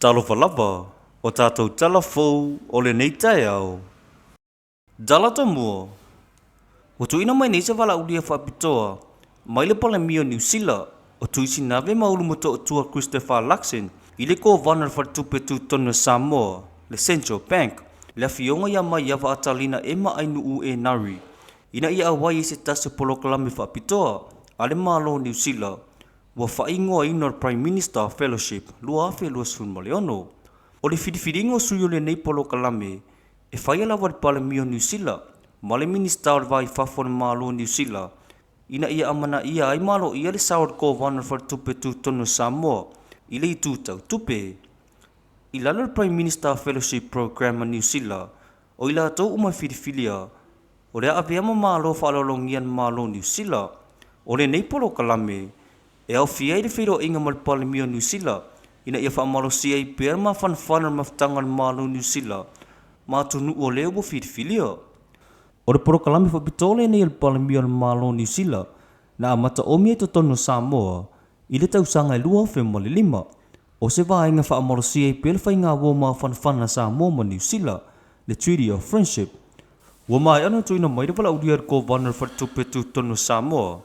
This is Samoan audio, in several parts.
Talofa lava, o tatou tala fou o lenei taeao. Tala tomua, Ua tuuina mai nei se valaaulia faapitoa mai le Palemia o Niu Sila o Tuisinave ma Ulumotootua Christopher Luxon i le Kovana o le Faletupe Tutotonu a Samoa, le Central Bank, le afioga ia Maiava Atalina Ema Ainuu Enari, ina ia auai i se tasi o polokalame faapitoa a le Malo o Niu Sila ua faaigoaina o le Prime Minister Fellowship 2026. O le filifiliga o sui o lenei polokalame e faia lava e le Palemia o Niu Sila ma le Minisita o le Va i Fafo o le Malo o Niu Sila ina ia amanaia ai ma aloaia le sao o le Kovana o le Faletupe Tutotonu o Samoa i le itu tau tupe. I lalo o le Prime Minister Fellowship Programme a Niu Sila, o i latou uma e filifilia, o le a avea ma malo faaaloalogia e le Malo o Niu Sila. O lenei polokalame, e aofia ai le feiloaiga ma le Palemia o Niu Sila ina ia faamalosia ai pea le mafanafana o le mafutaga a le Malo o Niu Sila ma atunuu o lea ua filifilia. O le polokalame faapitoa lenei a le Palemia o le Malo o Niu Sila na amata omi ai totonu o Samoa i le tausaga e 2005. O se vaega faamalosia ai pea le faigauo mafanafana a Samoa ma Niu Sila, le Treaty of Friendship. Ua maea ona tuuina mai le valaaulia e le Kovana o le Faletupe Tutotonu o Samoa,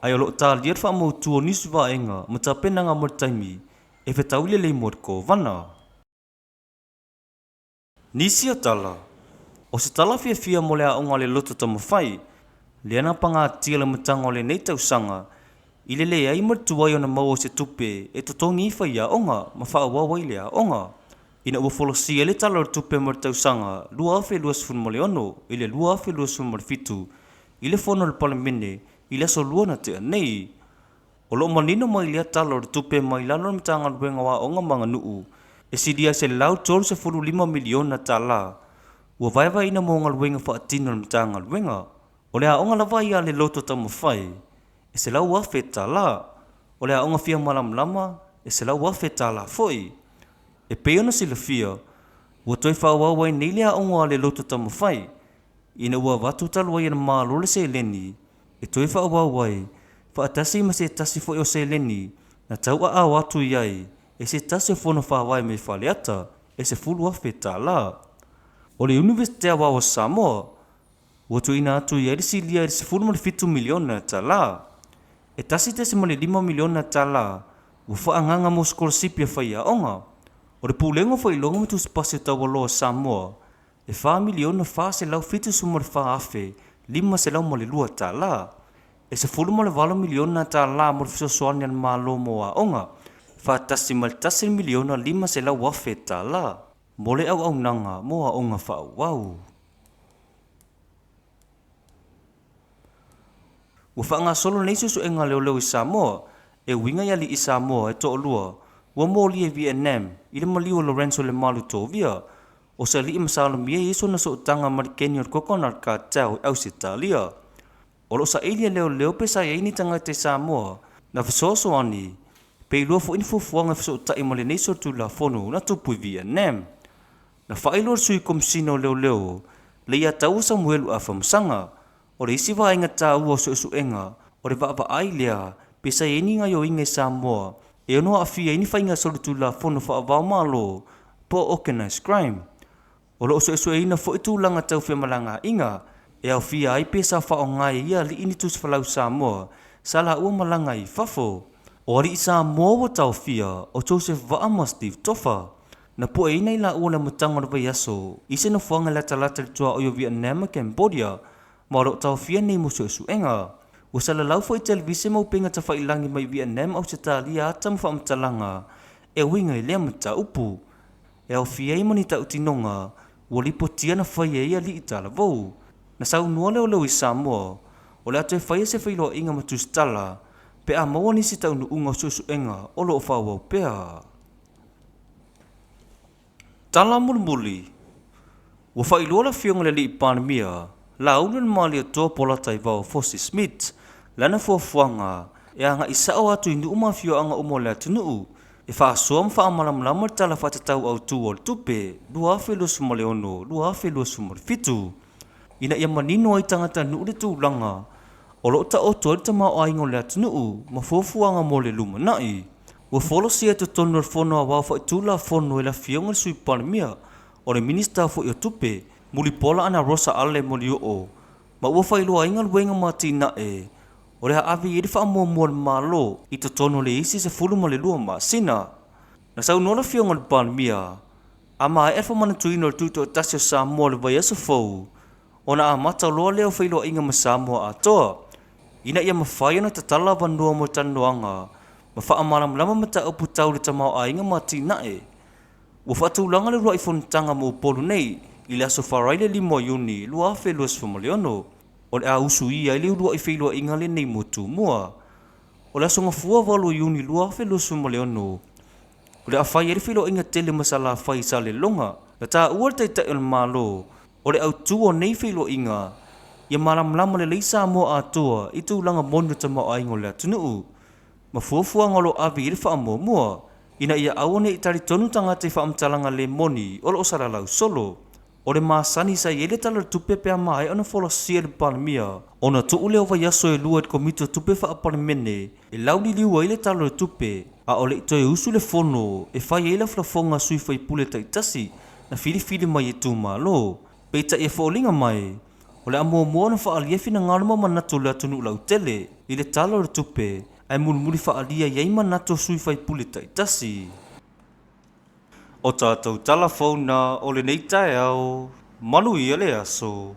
ae o lo o talia le faamautu o nisi vaega ma tapenaga mo le taimi e fetaui lelei mo le Kovana. Nisi o tala. O se tala fiafia mo le aoga a le Loto Taumafai, lea na pagatia le amataga o lenei tausaga i le leai ma le tuai ona maua o se tupe e totogi ai faiaoga ma faaauau ai le aoga, ina ua folasia ai le Tala o le Tupe mo le tausaga 2026 i le 2027 i le Fono a le Palemene i le Aso Lua na tea nei. O lo o manino mai lea Tala o le Tupe mai lalo o le Matagaluega o Aoga ma Aganuu e silia i $135 miliona tala ua vaevaeina mo galuega faatino a le Matagaluega. O le aoga lava ia a le Loto Taumafai e $100,000 tala. O le aoga fia malamalama e $100,000 tala foi. E pei ona silafia, ua toe faaauau ai nei le aoga a le Loto Taumafai ina ua avatu talu ai e le Malo le seleni e toe faaauau ai, faatasi ma se tasi foi o seleni na tauaao atu i ai e se tasi o fono faavae mai Faleata e $10,000 tala. O le Iunivesite Aoao o Samoa, ua tuuina atu i ai le silia i le $17 miliona tala. E $1.5 miliona tala ua faaagaaga mo sikolasipi a faiaoga. O le Pulega o Faailoga ma Tusi Pasi o Taualoa a Samoa, e $4,474,502 tala. E $18 miliona tala mo le fesoasoani a le Malo mo aoga, faatasi ma le $1,500,000 tala mo le auaunaga mo aoga faaauau. Ua faagasolo nei suesuega a leoleo i Samoa e uiga i alii Samoa e toalua ua molia i Vietnam i le maliu o Lorenzo Lemalu Tovia, o se alii masalomia e i ai sona sootaga ma le keni o le Coconut Cartel i Ausetalia. O lo o saili e leoleo pe sa i ai ni tagata i Samoa na fesoasoani pe iloa foi ni fuafuaga e fesootai ma lenei solitulafono na tupu i Vietnam. Na faailoa e le Sui Komisina o Leoleo, Leiataua Samuelu Afamasaga, o le isi vaega taua o suesuega o le vaavaai lea pe sa i ai ni gaoioiga i Samoa e ono aafia ai ni faiga solitulafono faava-o-Malo po o organized crime. O lo o suesueina foi tulaga tau femalagaaiga e aofia ai pe sa faaaoga e ia alii ni tusi falau Samoa sa laua malaga ai i fafo. O alii Samoa ua taofia o Joseph Vaa ma Steve Tofa. Na pueina i laua i le amataga o le vaiaso i se nofoaga e latalata i le tuaoi o Vietnam ma Cambodia ma o lo o taofia nei mo suesuega. Ua salalau foi i televise ma upega tafailagi mai Vietnam, Ausetalia ata ma faamatalaga e uiga i lea mataupu, e aofia ai ma ni tautinoga ua lipotia na faia e alii talavou. Na saunoa leoleo i Samoa o le a toe faia se feiloaiga ma tusitala pe a maua nisi taunuuga o suesuega o lo o faaauau pea. Tala mulimuli. Ua faailoa le Afioga i le Alii Palemia, Laauli o le Malietoa Polataivao Fosi Smith, lana fuafuaga e agai sao atu i nuu ma afioaga uma o le atunuu e faasoa ma faamalamalama le Tala Faatatau Autu o le Tupe 2026/2027 ina ia manino ai tagatanuu le tulaga o lo o taoto ai le tamaoaiga o le atunuu ma fuafuaga mo le lumanai. Ua folasia i totonu o le Fono Aoao Faitulafono e le Afioga i le Sui Palemia, o le Minisita foi o Tupe, Mulipola Anarosa Ale Molioo, ma ua faailoa ai galuega ma atinae o le a ave i ai le faamuamua a le Malo i totonu o le isi 12 masina. Na saunoa le Afioga i le Palemia, a maea le faamanatuina o le Tutoatasi o Samoa i le vaiaso fou, ona amata loa lea o feiloaiga ma Samoa atoa, ina ia mafai ona tatala avanoa mo talanoaga ma faamalamalama mataupu tau le tamaoaiga ma atinae. Ua faatulaga le uluai fonotaga mo Upolu nei i le aso Faraile 5 o Iuni 2026, o le a usuia ai le uluai feiloaiga lenei mo Tumua. O le aso Gafua 8 o Iuni 2026, o le a fai ai le feiloaiga tele ma Salafai i Saleloga. Na taua le Taitai o le Malo, o le autu o nei feiloaiga, ia malamalama lelei Samoa atoa i tulaga moni o le tamaoaiga o le atunuu, ma fuafuaga o lo o ave i ai le faamuamua, ina ia aua ne i talitonu tagata i faamatalaga le moni o lo o salalau solo. O le masani sa i ai le Tala o le Tupe pe a maea ona folasia e le Palemia, ona tuu lea o vaiaso e lua i le Komiti o Tupe Faa-Palemene e lauliliu ai le Tala o le Tupe, a o le i toe usu le Fono e fai ai lafolafoga a sui faipule taitasi na filifili mai e itumalo. Peitai e foliga mai, o le a muamua ona faaalia finagalo ma manatu o le atunuu lautele i le Tala o le Tupe, ae mulimuli faaalia i ai manatu o sui faipule taitasi. O tatou tala fou na o lenei taeao, manuia le aso.